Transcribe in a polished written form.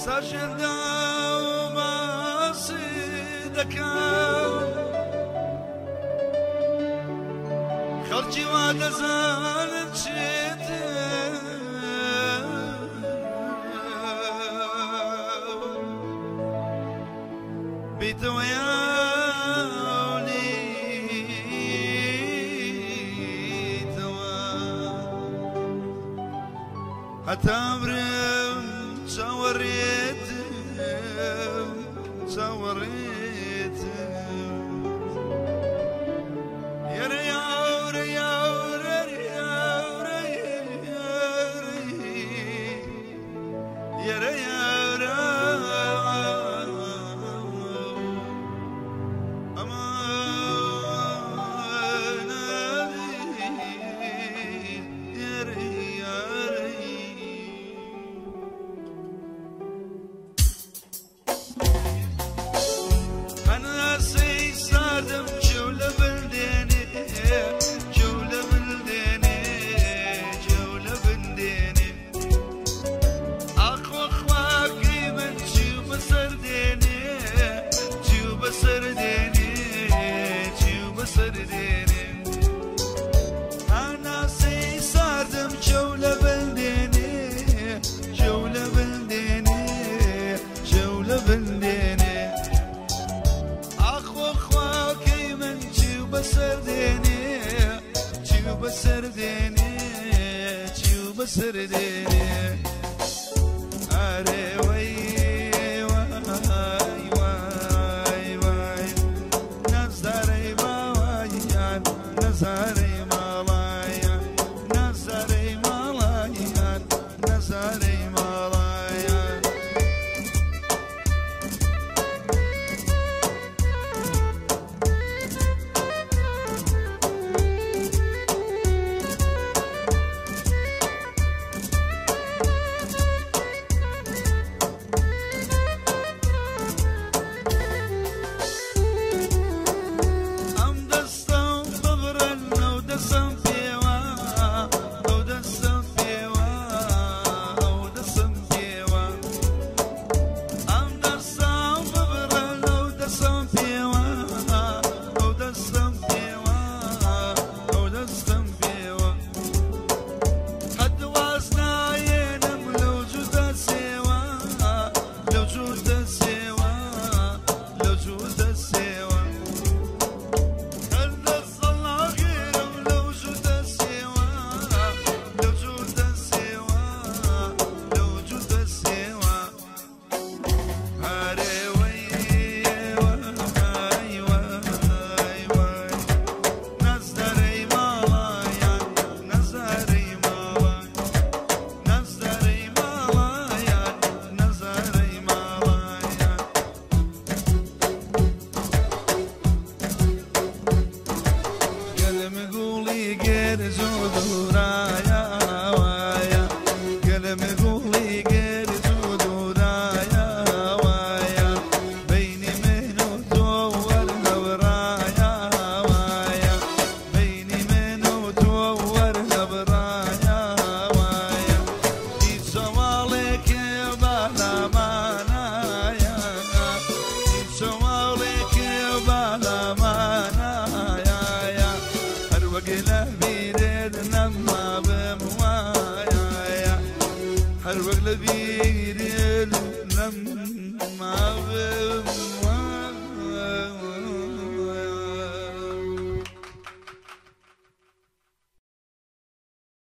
ساژێندا و باسی دەکەم خەڵکی وا دەزانن چێتم بیتەوە یاونیتەوە هەتا مرم چاوەڕێتم چاوەڕێتم یارە یاورە یاورە یاورە یارە یاورە أنا ساردم جولة بلديني جولة بلديني جولة بلديني أخو أخواكي من شو بسرديني شو بسرديني شو بسرديني أنا ساردم جولة بلديني جولة بلديني جولة بلديني أخو أخواكي من شو بسرديني شو بسرديني شو بسرديني أري وي واي واي واي نزاري مالايان نزاري مالايان نزاري مالايان نزاري مالايان ئەم دەستم ببرن ئەو دەسم پێوە ئەو دەستم پێوە ئەو دەسم پێوە ئەم دەستم ببرن ئەو دەسم پێوە ئەو دەستم پێوە ئەو دەستم پێوە قەت واز نایەنم لەو جوودە سێوە لەو جوودە سێوە لەو جوودە سێوە قلم قولي قرز ودورايا وايا قلم قولي قرز ودورايا وايا بيني من وتور نبرايا وايا بيني من وتور نبرايا وايا في سوالك بلا مانايا في سوالك بلا مانايا هر وقت لبيرد نما بموايا هر وقت لبيرد نما